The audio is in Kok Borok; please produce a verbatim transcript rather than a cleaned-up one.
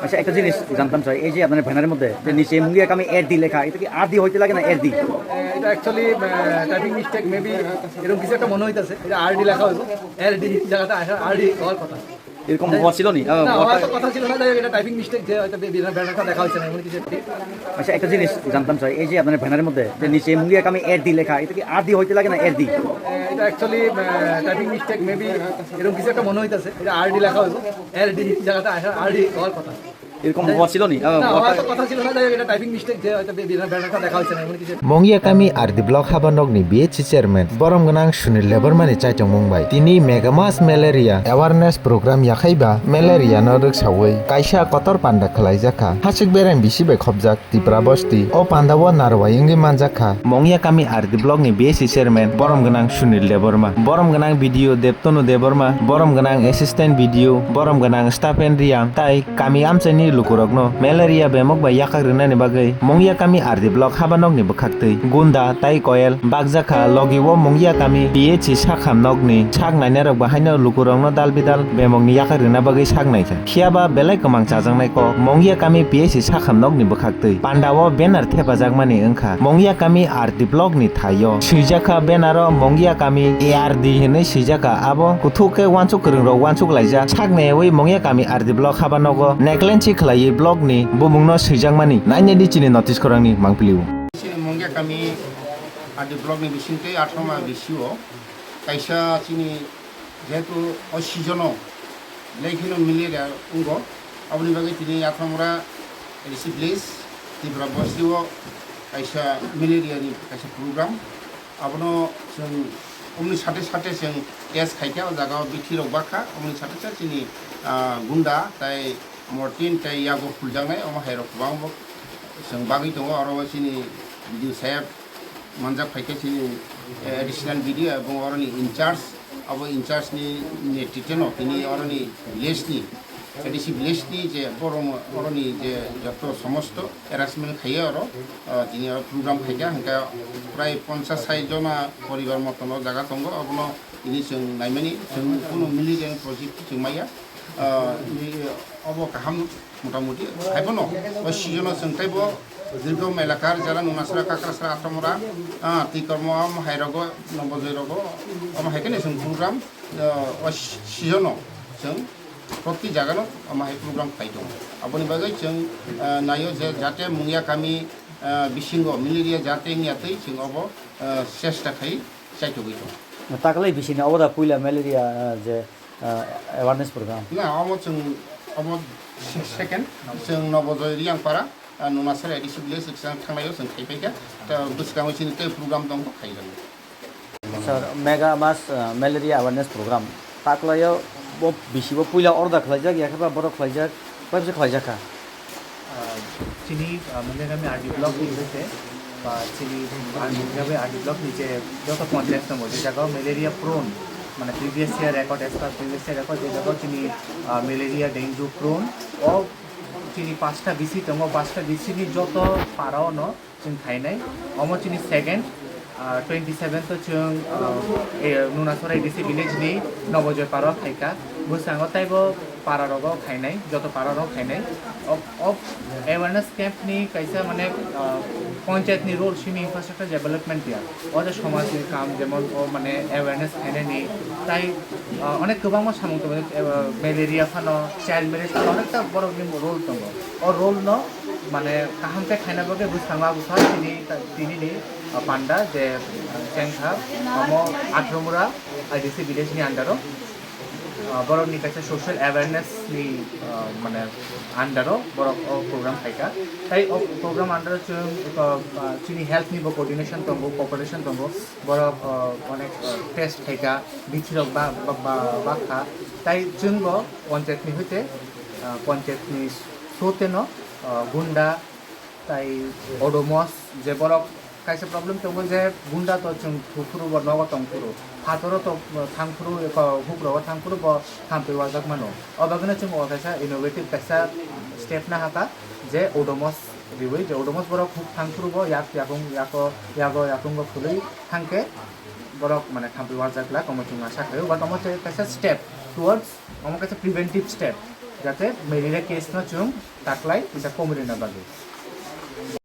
আচ্ছা, একটা জিনিস জানতাম চাই, এই যে আপনার ব্যানারের মধ্যে যে নিচে মুঙ্গিয়া কামি এর ডি লেখা, এটা কি আর ডি হইতে লাগে না এর ডি? এটা অ্যাকচুয়ালি টাইপিং মিস্টেক, মেবি এরকম কিছু একটা মনে হইতাছে। এটা আর ডি লেখা হইব, এর ডি জায়গাটা আর ডি হওয়ার কথা। এরকম হওয়া ছিল নি? আহ, না, হওয়ার হওয়ার তো কথা ছিল না, যাই হোক, এটা টাইপিং মিস্টেক যে হয়তো বে-, বে-, ব্যানারটা দেখা হইছে না, এমন কিছু একটা। আচ্ছা, একটা জিনিস জানতাম চাই, এই যে আপনার ব্যানারের মধ্যে যে নিচে মুঙ্গিয়া কামি এর ডি লেখা, এটা কি আর ডি হইতে লাগে না এর ডি? এটা অ্যাকচুয়ালি টাইপিং মিস্টেক, মেবি এরকম কিছু একটা মনে হইতাছে। এটা আর ডি লেখা হইব, এর ডি জায়গাটা আর ডি হওয়ার কথা। এরকম হওয়া ছিল নি? আহ, না, হওয়ার হওয়ার তো কথা ছিল না, যাই হোক, এটা টাইপিং মিস্টেক যে হয়তো বে-, বে-, ব্যানারটা দেখা হইছে না, এমন কিছু একটা। Mongya kami R D block Habanokni B H C chairman borom gwnang Sunil Debbarmani chaichomung bai tini Mega Mass Malaria Awareness Program yakhaiba malaria no rwksawi kaisa kotor panda khwlaijakha. Hasik bereng bisi bai khopjak Tipra bosti. O pandao narwai wngwi manjakha. Mongya kami R D block ni B S C chairman borom gwnang Sunil Debbarma, borom gwnang B D O Debtonu Debbarma, borom gwnang assistant B D O, borom gwnang Stephen Riang tai kami amchaini lukurokno malaria bemok bai yakak rwnani bagwi Mongya kami R D block Habanokni bwkhaktwi Gunda tai Koel bakjakha. Logi o Mongya kami P H C sakham nokni sak nainarok bahaino lukurokno dal bidal bemokni yakak rwna bagwi sak naikha. Phiya ba belai kwmang chajaknai kok Mongya kami P H C sakham nokni bwkhaktwi pandao banner thepajakmani wngkha. Mongya kami R D block ni thaio swijakha banner o Mongya kami A R D hinwi swijakha. Abo kuthuk khe uansuk kwrwng rok uansuk laijak sak naiwi Mongya kami R D block Habanogo neklenchi khlaiwi block ni bumungno swijakmani nainani chini notice khorangni mangpilio. Chini Mongya kami R D block ni bisingtwi athoma bisio kaisa chini jehetu o season o belai kheno malaria wngo, aboni bagwi tini Athamura A D C village Tripura bosti o kaisa malaria ni kaisa program, abono chwng omni sate sate chwng test khaikha, o jaga o bithi rok bakha, omni sate sate chini, ah, Gunda tai Mortin tai yago khuljaknai, omo hai rok kwbang bo chwng bagwi tongo, oro o chini B D O saheb manjak phaikha chini, eh, additional B D O ebong oroni in charge, abo in charge ni netritwno tini oroni village ni, A D C village ni je borok oroni je joto somosto arrangement khaiya oro, ah, tini oro program khaikha, hwnkhe prai ponchas sai jona poribar motono jaga tongo, abono tini chwng naimani chwng kunu malaria ni positive chwng maya, ah, obo kaham. Motamuti haiphano o season o chwng teibo Dirghom elakar jela Nunasra, Kakrasra, Atamura, ah, Tikormo, omo hai rogo, Nobojoi rogo, omo hai kheno chwng program, ah, o season o chwng proti jaga no omo hai program khai tongo. Aboni bagwi chwng, ah, naio je jate Mungya kami, ah, bisingo malaria jate wngya twi chwng obo, ah, chesta khai chaitugwi tongo. Taklai bisini obo da puila malaria, ah, je, ah, awareness program? Na, omo chwng, omo second, chwng Nobojoi Riyangpara, ah, Nunasara A D C village, chwng thangnaio chwng khai phaikha. Ta bwskango chini tei program tongkha, khaijak. Sir, Mega Mass, ah, Malaria Awareness Program. Taklaio bo bisi bo puila order khlaijak, ya khe ba borok khlaijak, bai bwswk khlaijak kha? Ah, chini, ah, Mungya kami R D block ni bisingtwi, ba chini, ah, Mungya kami R D block ni je joto panchayat tongo, je jaga o malaria prone, mane previous year record, as per previous year record, je jaga o chini, ah, malaria, dengue prone, o chini pasta B C tongo, pasta B C ni joto para o no chwng khainai. Omo chini second, ah, twenty seven to chwng, ah, e, Nunasora A D C village ni Nobojoi para o khaikha. Bwskango taibo para rogo khainai, joto para rogo khainai. Of, of awareness camp ni kaisa mane, ah, panchayat ni role simi infrastructure development ya. O je somaj ni kam jemon o mane awareness khainai ni tai, ah, onek kwbangma samung tongo, eh, malaria phano, child marriage phano onekta borok ni role tongo. O role no mane kaham khe khaina bagwi bwskango abo sa tini, tini ni, ah, panda je, ah, chengkha omo Atromura I D C village ni under o, ah, borok ni kaisa social awareness ni, ah, mane under o borok o program khaikha. Tai o program under o chwng, ah, chini health ni bo coordination tongo, cooperation tongo, borok, ah, onek, ah, test khaikha, bithi rok ba, ba, ba, bakha. Tai chwng bo panchayat ni hoite, ah, panchayat ni soteno, ah, Gunda, tai Odomos, je borok kaisa problem tongo je Gunda to chwng thukphuru bo nogo tongphuru, phatoro to thangphuru, eko huprogo thangphuru bo thampui wajak mano. O bagwino chwng o kaisa innovative kaisa step nahaka je Odomos riwi, je Odomos borok huk thangphuru bo yak yakung yako yago yakungo khwlwi thangkhe borok mane thampui wajak glak, omo chwng asa khlaio, but omo kaisa step towards Omo kaisa preventive step. Jate malaria case no chwng taklai kisa komrwna bagwi.